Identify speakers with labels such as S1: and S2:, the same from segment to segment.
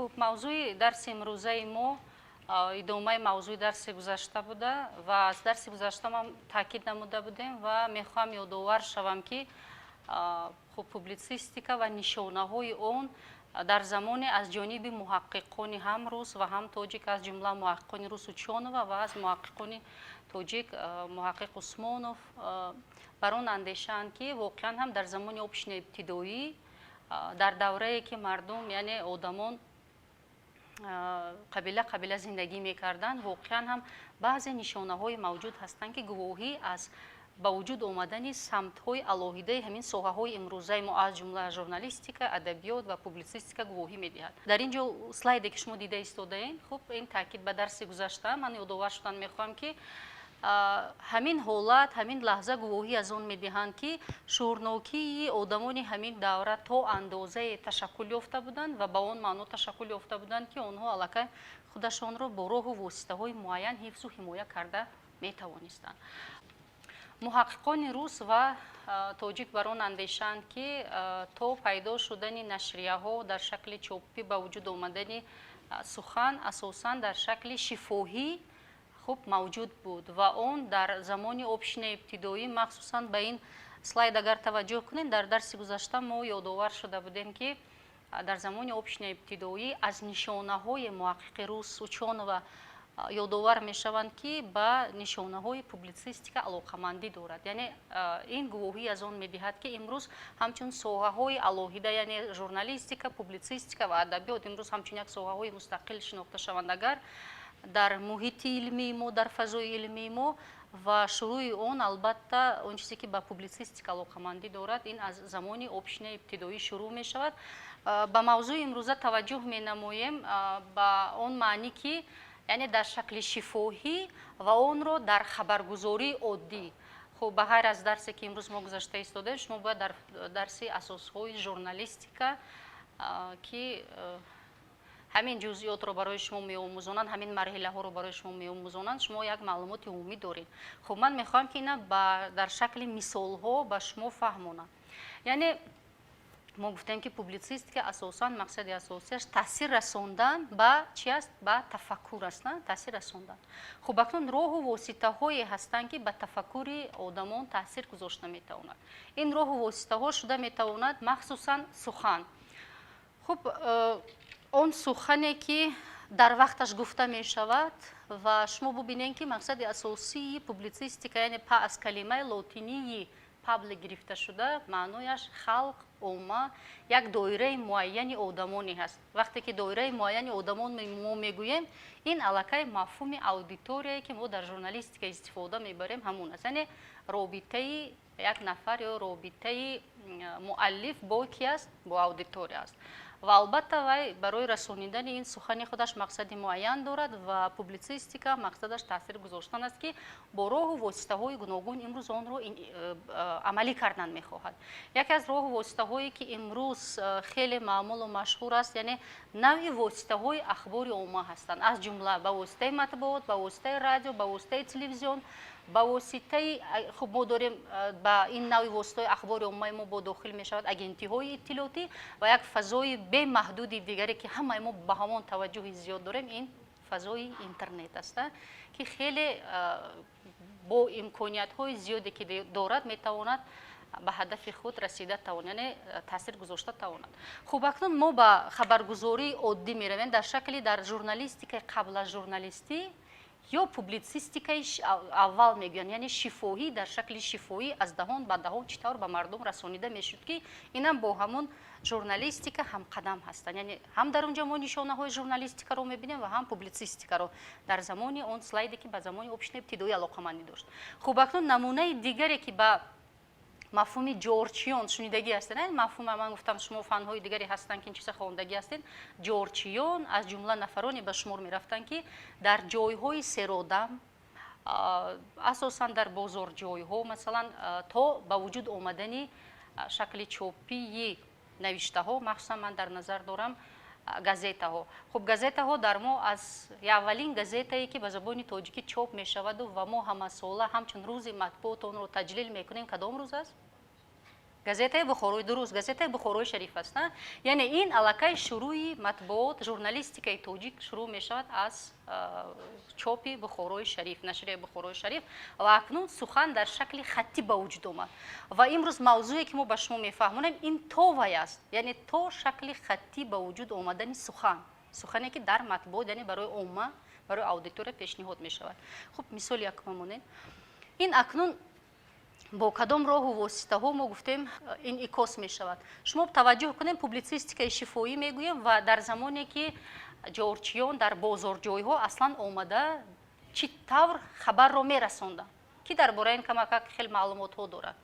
S1: Хуб, мавзӯи дарси имрӯзаи мо идомаи мавзӯи дарси гузашта буда ва аз дарси гузашта ман таъкид намуда будем ва мехоҳам ёдовар шавам, ки хуб, публитсистика ва нишонаҳои он дар замоне аз ҷониби муҳаққиқони ҳам рус ва ҳам тоҷик, аз ҷумла муҳаққиқони рус Учёнова ва аз муҳаққиқони тоҷик муҳаққиқ Усмонов, бар он андешаанд, ки воқеан ҳам дар замони общинаи ибтидоӣ, дар даврае ки мардум, яъне одамон қабила қабила зиндагӣ мекарданд, воқеан ҳам баъзе нишонаҳои мавҷуд ҳастанд, ки гувоҳӣ аз ба вуҷуд омадани самтҳои алоҳидаи ҳамин соҳаҳои имрӯзаи мо, аз ҷумла журналистика, адабиёт ва публитсистика, гувоҳӣ медиҳад. Дар ин ҷо слайде, ки шумо дида истодаед, хуб, ин таъкид ба дарси гузашта. Ман ёдовар шудан мехоҳам, ки ҳамин ҳолат, ҳамин лаҳза гувоҳӣ аз он медиҳанд, ки шуурнокии одамони ҳамин давра то андозае ташаккул ёфта буданд ва ба он маъно ташаккул ёфта буданд, ки онҳо аллакай худашонро бо роҳу воситаҳои муайян ҳифзу ҳимоя карда метавонистанд. Муҳаққиқони рус ва тоҷик бар он андешаанд, ки то пайдо шудани нашрияҳо дар шакли чопӣ, ба вуҷуд омадани сухан асосан дар шакли шифоҳӣ, хуб, мавҷуд буд ва он дар замони общинаи ибтидоӣ. Махсусан ба ин слайд агар таваҷҷӯҳ кунем, дар дарси гузашта мо ёдовар шуда будем, ки дар замони общинаи ибтидоӣ аз нишонаҳои муҳаққиқи рус Учёнова ёдовар мешаванд, ки ба нишонаҳои публитсистика алоқамандӣ дорад. Яъне ин гувоҳӣ аз он медиҳад, ки имрӯз ҳамчун соҳаҳои алоҳида, яъне журналистика, публитсистика ва адабиёт, имрӯз ҳамчун як соҳаҳои мустақил шинохта шаванд агар дар муҳити илмии мо, дар фазои илмии мо, ва шурӯи он, албатта, он чизе ки ба публитсистика алоқамандӣ дорад, ин аз замони общинаи ибтидоӣ шурӯъ мешавад. Ба мавзӯи имрӯза таваҷҷӯҳ менамоем ба он маънӣ, ки яъне дар шакли шифоҳӣ ва онро дар хабаргузории оддӣ. Хуб, ба ғайр аз дарсе, ки имрӯз мо гузашта истодаем, шумо бояд дар дарси асосҳои журналистика, ки ҳамин ҷузъиётро барои шумо меомӯзонанд, ҳамин марҳилаҳоро барои шумо меомӯзонанд, шумо як маълумоти умумӣ доред. Хуб, ман мехоҳам, ки ина дар шакли мисолҳо ба шумо фаҳмонам. Яъне мо гуфтем, ки публитсистика асосан мақсади асосиаш таъсир расондан ба чи аст? Ба тафаккур аст, на таъсир расондан. Хуб, акнун роҳу воситаҳое ҳастанд, ки ба тафаккури одамон таъсир гузошта метавонад. Ин роҳу воситаҳо шуда метавонад махсусан сухан. Хуб, он сухане, ки дар вақташ гуфта мешавад. Ва шумо бубинед, ки мақсади асосии публитсистика, яъне аз калимаи лотинии public гирифта шуда, маънояш халқ, омма, як доираи муайяни одамоне ҳаст. Вақте ки доираи муайяни одамон мо мегӯем, ин аллакай мафҳуми аудиторияе, ки мо дар журналистика истифода мебарем, ҳамон аст. Яъне робитаи як нафар ё робитаи муаллиф бо ки аст? Бо аудитория аст. Ва албатта вай барои расонидани ин сухани худаш мақсади муайян дорад ва публитсистика мақсадаш таъсир гузоштан аст, ки бо роҳу воситаҳои гуногун имрӯз онро амалӣ кардан мехоҳад. Яке аз роҳу воситаҳое, ки имрӯз хеле маъмулу машҳур аст, яъне навъи воситаҳои ахбори омма ҳастанд, аз ҷумла ба воситаи матбуот, ба воситаи радио, ба воситаи телевизион, ба воситаи, хуб, мо дорем, ба ин навъи воситаҳои ахбори оммаи мо бо дохил мешавад агентиҳои иттилоотӣ ва як фазои бемаҳдуди дигаре, ки ҳамаи мо ба ҳамон таваҷҷӯҳи зиёд дорем, ин фазои интернет аст, ки хеле бо имкониятҳои зиёде, ки дорад, метавонад ба ҳадафи худ расида тавонад, яъне таъсир гузошта тавонад. Хуб, акнун мо ба хабаргузории оддӣ меравем дар шакли дар журналистикаи қабл аз журналистӣ ё публитсистикаи аввал мегӯянд, яъне шифоҳӣ, дар шакли шифоҳӣ аз даҳон ба даҳон чӣ тавр ба мардум расонида мешуд, ки инам бо ҳамон журналистика ҳамқадам ҳастанд. Яъне ҳам дар он ҷо мо нишонаҳои журналистикаро мебинем ва ҳам публитсистикаро дар замони он слайде, ки ба замони общинаи ибтидоӣ алоқамандӣ дошт. Хуб, акнун намунаи дигаре, ки ба мафҳуми ҷорчиён шунидагӣ ҳастед, мафҳума ман гуфтам, шумо фанҳои дигаре ҳастанд, ки ин чиза хондагӣ ҳастед. Ҷорчиён аз ҷумла нафароне ба шумор мерафтанд, ки дар ҷойҳои серодам, асосан дар бозорҷойҳо, масалан, то ба вуҷуд омадани шакли чопии навиштаҳо, махсусан ман дар назар дорам газетаҳо. Хуб, газетаҳо дар мо аз аввалин газетае, ки ба забони тоҷикӣ чоп мешаваду ва мо ҳамасола ҳамчун рӯзи матбуот онро таҷлил мекунем, кадом рӯз аст? Газетаи Бухорои, дуруст, газетаи Бухорои Шариф аст. Яъне ин аллакай шурӯи матбуот, журналистикаи тоҷик шурӯъ мешавад аз чопи Бухорои Шариф, нашрияи Бухорои Шариф. Ва акнун сухан дар шакли хаттӣ ба вуҷуд омад. Ва имрӯз мавзӯе, ки мо ба шумо мефаҳмонем, ин то вай аст, яъне то шакли хаттӣ ба вуҷуд омадани сухан, сухане, ки дар матбуот, яъне барои омма, барои аудитория пешниҳод мешавад. Хуб, мисоли якума монед. Ин акнун бо кадом роҳу воситаҳо, мо гуфтем, инъикос мешавад? Шумо таваҷҷӯҳ кунем, публитсистикаи шифоӣ мегӯем ва дар замоне, ки ҷорчиён дар бозорҷойҳо аслан омада чӣ тавр хабарро мерасонданд? Ки дар бораи ин камакак хеле маълумотҳо дорад?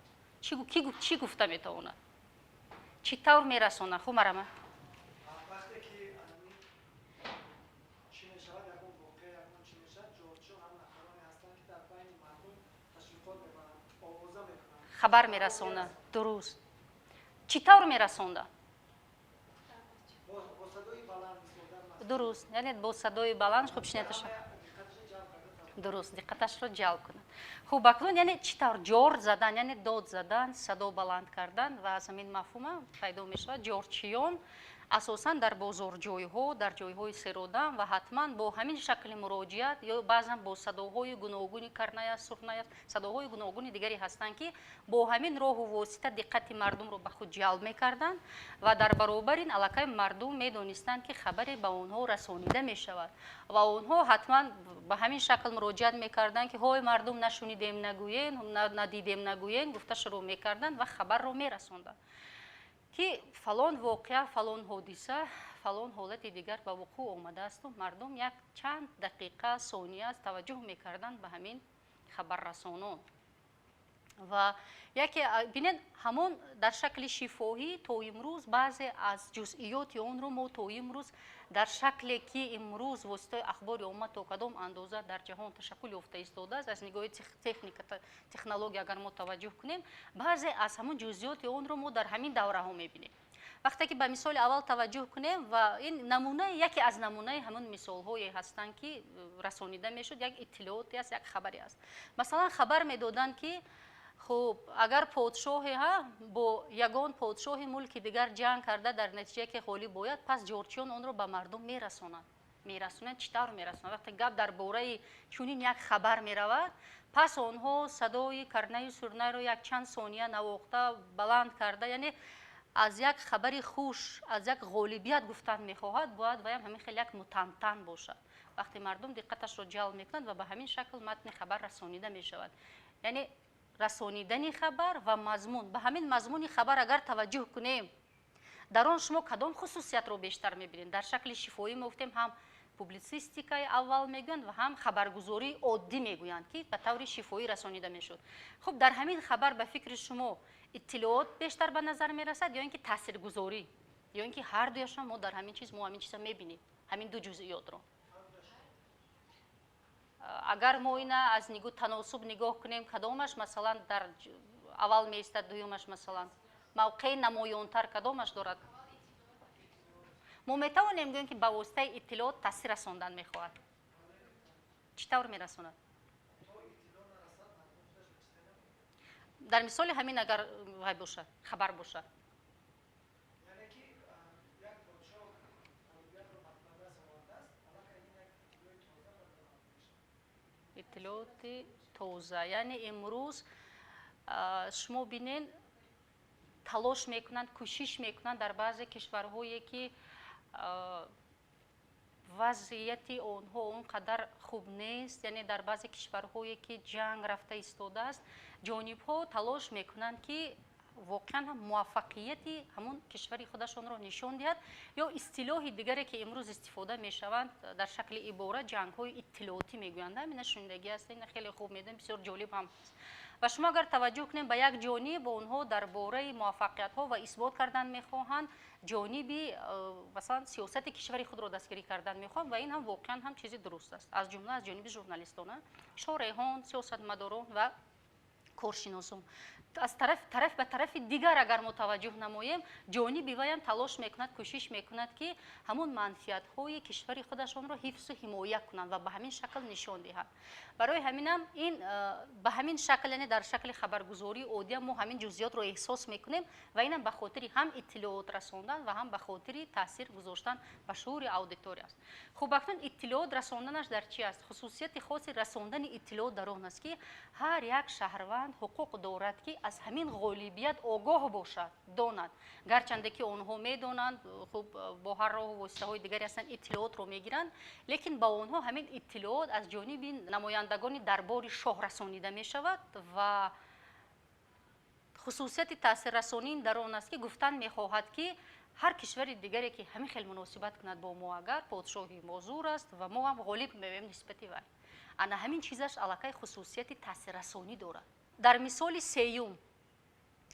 S1: Чӣ гуфта метавонад, чӣ тавр мерасонанд? Хуб, марама.
S2: Вақте ки чӣ мешавад, ягон воқеа, ягон чӣ мешавад, ҷорчиён ҳам нафароне ҳастанд, ки дар байни мардум ташвиқот мебаранд, овоза мекунанд.
S1: Хабар мерасонанд, дуруст. Чӣ тавр мерасонданд?
S2: Бо садои баланд, мисол, дар масҷид.
S1: Дуруст, яъне бо садои баланд. Хуб, шинаташа.
S2: Диққаташро ҷалб карда тавонад.
S1: Дуруст, диққаташро ҷалб кунад. Хуб, акнун яъне чӣ тавр ҷор задан, яъне дод задан, садо баланд кардан, ва аз ҳамин мафҳума пайдо мешавад. Ҷорчиён асосан дар бозорҷойҳо, дар ҷойҳои серодам ва ҳатман бо ҳамин шакли муроҷиат ё баъзан бо садоҳои гуногуни карнай аст, сурнай аст, садоҳои гуногуни дигаре ҳастанд, ки бо ҳамин роҳу восита диққати мардумро ба худ ҷалб мекарданд. Ва дар баробар ин аллакай мардум медонистанд, ки хабаре ба онҳо расонида мешавад, ва онҳо ҳатман ба ҳамин шакл муроҷиат мекарданд, ки ҳой, мардум, нашунидем нагӯен, надидем нагӯен, гуфта шурӯъ мекарданд ва хабарро мерасонданд, ки фалон воқеа, фалон ҳодиса, фалон ҳолати дигар ба вуқӯъ омадаасту мардум як чанд дақиқа, сония таваҷҷӯҳ мекарданд ба ҳамин хабаррасонон. Ва яке, бинед, ҳамон дар шакли шифоҳӣ то имрӯз баъзе аз ҷузъиёти онро мо то имрӯз дар шакле, ки имрӯз воситаи ахбори омма то кадом андоза дар ҷаҳон ташаккул ёфта истодааст, аз нигоҳи техника, технология агар мо таваҷҷӯҳ кунем, баъзе аз ҳамон ҷузъиёти онро мо дар ҳамин давраҳо мебинем. Вақте ки ба мисоли аввал таваҷҷӯҳ кунем, ва ин намунаи, яке аз намунаи ҳамон мисолҳое ҳастанд, ки расонида мешуд, як иттилооте аст, як хабаре аст. Масалан, хабар медоданд, ки хуб, агар подшоҳе ҳа бо ягон подшоҳи мулки дигар ҷанг карда, дар натиҷае ки ғолиб бояд, пас ҷорчиён онро ба мардум мерасонанд. Мерасонанд, чӣ тавр мерасонанд? Вақте гап дар бораи чунин як хабар меравад, пас онҳо садои карнаю сурнайро як чанд сония навохта, баланд карда, яъне аз як хабари хуш, аз як ғолибият гуфтан мехоҳад, бояд ваям ҳамин хел як мутантан бошад. Вақте мардум диққаташро ҷалб мекунад ва ба ҳамин шакл матни хабар расонида мешавад. Яъне расонидани хабар ва мазмун. Ба ҳамин мазмуни хабар агар таваҷҷӯҳ кунем, дар он шумо кадом хусусиятро бештар мебинед? Дар шакли шифоӣ мо гуфтем, ҳам публитсистикаи аввал мегӯянд ва ҳам хабаргузории оддӣ мегӯянд, ки ба таври шифоӣ расонида мешуд. Хуб, дар ҳамин хабар ба фикри шумо иттилоот бештар ба назар мерасад ё ин ки таъсиргузорӣ, ё ин ки ҳар дуяшон? Мо дар ҳамин чиз, мо ҳамин чиза мебинем, ҳамин ду ҷузъиётро. Агар мо ина аз нигоҳ таносуб нигоҳ кунем, кадомаш, масалан, дар аввал меистад, дуюмаш, масалан, мавқеи намоёнтар кадомаш дорад? Мо метавонем гӯем, ки ба воситаи иттилоот таъсир расондан мехоҳад? Чӣ тавр мерасонад? Дар мисоли ҳамин агар вай бошад, хабар бошад.
S2: Яъне ки як подшоҳ ғолибиятро ба даст овардааст, аллакай ин як иттилои тоза барои мардум мешавад.
S1: Иттилооти тоза. Яъне имрӯз шумо бинен, талош мекунанд, кӯшиш мекунанд дар баъзе кишварҳое, ки вазъияти онҳо он қадар хуб нест, яъне дар баъзе кишварҳое, ки ҷанг рафта истодааст, ҷонибҳо талош мекунанд, ки воқеан ҳам муваффақияти ҳамон кишвари худашонро нишон диҳад. Ё истилоҳи дигаре, ки имрӯз истифода мешаванд дар шакли ибора, ҷангҳои иттилоотӣ мегӯянд. Ина шунидагӣ аст, ина хеле хуб медонем, бисёр ҷолиб ҳам аст. Ва шумо агар таваҷҷӯҳ кунем, ба як ҷониб онҳо дар бораи муваффақиятҳо ва исбот кардан мехоҳанд, ҷониби масалан сиёсати кишвари худро дастгирӣ кардан мехоҳанд, ва ин ҳам воқеан ҳам чизи дуруст аст, аз ҷумла аз ҷониби журналистона, шореҳон, сиёсатмадорон ва Коршиносон аз тараф ба тарафи дигар агар мо таваҷҷӯҳ намоем, ҷониби вайам талош мекунад, кӯшиш мекунад, ки ҳамон манфиатҳои кишвари худашонро ҳифзу ҳимоя кунанд ва ба ҳамин шакл нишон диҳанд. Барои ҳаминам ин ба ҳамин шакл, яъне дар шакли хабаргузории оддия мо ҳамин ҷузъиётро эҳсос мекунем ва инам ба хотири ҳам иттилоот расондан ва ҳам ба хотири таъсир гузоштан ба шуури аудитория аст. Хуб, акнун иттилоот расонданаш дар чи аст? Хусусияти хоси расондани иттилоот дар он аст, ки ҳар як шаҳрванд ҳуқуқ дорад, ки аз ҳамин ғолибият огоҳ бошад, донад. Гарчанде ки онҳо медонанд, хуб, бо ҳар роҳу воситаҳои дигаре ҳастанд, иттилоотро мегиранд, лекин ба онҳо ҳамин иттилоот аз ҷониби намояндагони дарбори шоҳ расонида мешавад. Ва хусусияти таъсиррасонӣ дар он аст, ки гуфтан мехоҳад, ки ҳар кишвари дигаре, ки ҳамин хел муносибат кунад бо мо, агар подшоҳи мо зур аст ва мо ҳам ғолиб меоем нисбати вай. Ана ҳамин чизаш аллакай хусусияти таъсиррасонӣ дорад. Дар мисоли сеюм,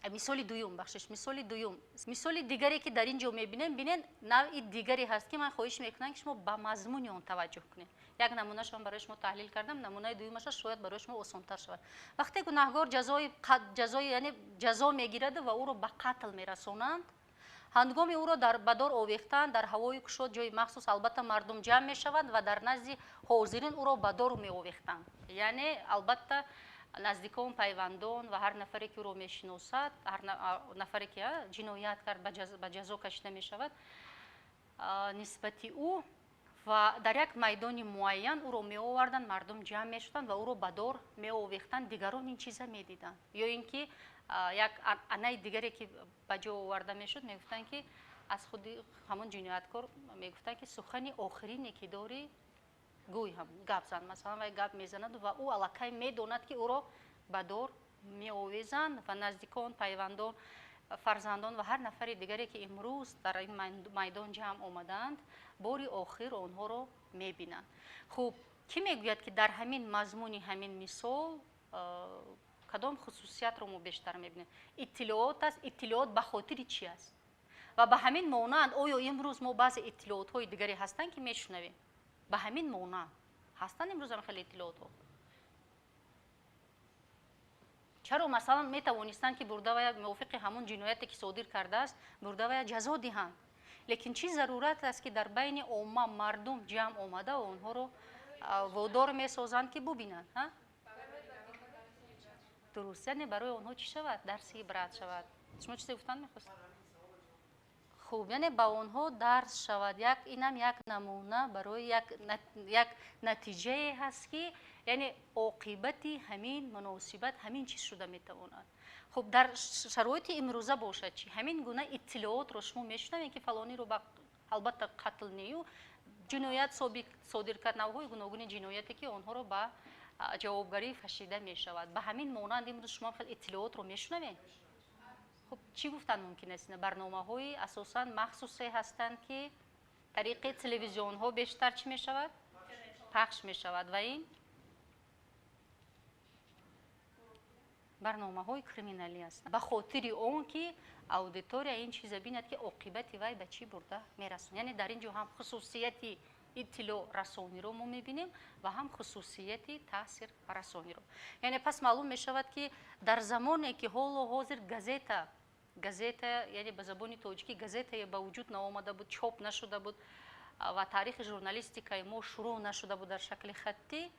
S1: мисоли дуюм, бахшиш, мисоли дуюм, мисоли дигаре, ки дар ин ҷо мебинем, бинен, навъи дигаре ҳаст, ки ман хоҳиш мекунам, ки шумо ба мазмуни он таваҷҷӯҳ кунед. Як намунашро барои шумо таҳлил кардам, намунаи дуюмаша шояд барои шумо осонтар шавад. Вақте гунаҳгор ҷазои, яъне ҷазо мегираду ва ӯро ба қатл мерасонанд, ҳангоми ӯро ба дор овехтан дар ҳавои кушод, ҷои махсус, албатта, мардум ҷамъ мешаванд ва дар назди ҳозирин ӯро ба дор меовехтанд. Яъне, албатта, наздикон, пайвандон ва ҳар нафаре, ки ӯро мешиносад, ҳар нафаре, ки ҷиноят кард, ба ҷазо кашида мешавад нисбати ӯ ва дар як майдони муайян ӯро меоварданд, мардум ҷамъ мешуданд ва ӯро ба дор меовехтанд. Дигарон ин чиза медиданд. Ё ин ки як анаи дигаре, ки ба ҷо оварда мешуд, мегуфтанд, ки аз худи ҳамон ҷинояткор мегуфтанд, ки сухани охирине, ки дорӣ, гӯй, ҳам гап зан. Масалан, вай гап мезанаду ва ӯ аллакай медонад, ки ӯро ба дор меовезанд ва наздикон, пайвандон, фарзандон ва ҳар нафари дигаре, ки имрӯз дар ин майдон ҷамъ омадаанд, бори охир онҳоро мебинанд. Хуб, кӣ мегӯяд, ки дар ҳамин мазмуни ҳамин мисол кадом хусусиятро мо бештар мебинем? Иттилоот аст? Иттилоот ба хотири чӣ аст? Ва ба ҳамин монанд, оё имрӯз мо баъзе иттилоотҳои дигаре ҳастанд, ки мешунавем, ба ҳамин монанд ҳастанд имрӯз ҳам хеле иттилоотҳо? Чаро, масалан, метавонистанд, ки бурда вая мувофиқи ҳамон ҷинояте, ки содир кардааст, бурда вая ҷазо диҳанд, лекин чӣ зарурат аст, ки дар байни омма мардум ҷамъ омада онҳоро водор месозанд, ки бубинанд? Дуруст, яъне барои онҳо чӣ шавад? Дарси ибрат шавад. Шумо чизе гуфтан мехост? Хуб, яъне ба онҳо дарс шавад. Як инам як намуна барои як натиҷае ҳаст, ки яъне оқибати ҳамин муносибат ҳамин чиз шуда метавонад. Хуб, дар шароити имрӯза бошад чӣ? Ҳамин гуна иттилоотро шумо мешунавед, ки фалониро ба, албатта, қатл нею, ҷиноят содир кард, навъҳои гуногуни ҷинояте, ки онҳоро ба ҷавобгарӣ кашида мешавад. Ба ҳамин монанд имрӯз шумо хел иттилоотро мешунавед? Хуб, чӣ гуфтан мумкин аст? Барномаҳои асосан махсусе ҳастанд, ки тариқи телевизионҳо бештар чӣ мешавад, пахш мешавад, ва ин барномаҳои криминалӣ ҳастанд, ба хотири он ки аудитория ин чиза бинад, ки оқибати вай ба чӣ бурда мерасонад. Яъне дар ин ҷо ҳам хусусияти иттилоъ расониро мо мебинем ва ҳам хусусияти таъсиррасониро. Яъне пас маълум мешавад, ки дар замоне, ки ҳоло ҳозир газета, яъне ба забони тоҷикӣ газетае ба вуҷуд наомада буд, чоп нашуда буд ва таърихи журналистикаи мо шурӯъ нашуда буд дар шакли хаттӣ,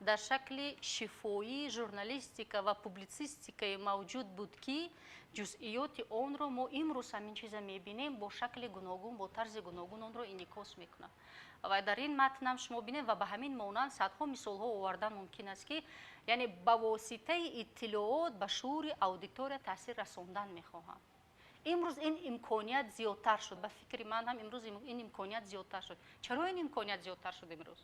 S1: дар шакли шифоӣ журналистика ва публитсистикае мавҷуд буд, ки ҷузъиёти онро мо имрӯз ҳамин чиза мебинем, бо шакли гуногун, бо тарзи гуногун онро инъикос мекунад. Ва дар ин матнам шумо бинед ва ба ҳамин монанд садҳо мисолҳо овардан мумкин аст, ки яъне ба воситаи иттилоот ба шуури аудитория таъсир расондан мехоҳанд. Имрӯз ин имконият зиёдтар шуд. Ба фикри ман ҳам имрӯз ин имконият зиёдтар шуд. Чаро ин имконият зиёдтар шуд имрӯз?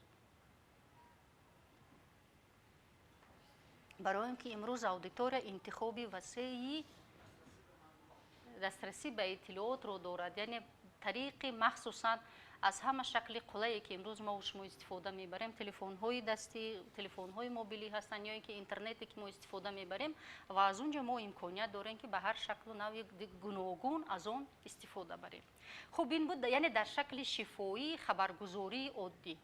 S1: Барои он ки имрӯз аудитория интихоби васеи дастрасӣ ба иттилоотро дорад. Яъне тариқи махсусан аз ҳама шакли қулае, ки имрӯз мо шумо истифода мебарем, телефонҳои дастӣ, телефонҳои мобилӣ ҳастанд ё ин ки интернете, ки мо истифода мебарем, ва аз он ҷо мо имконият дорем, ки ба ҳар шаклу навъи гуногун аз он истифода барем. Хуб, ин буд, яъне дар шакли шифоӣ хабаргузории оддӣ.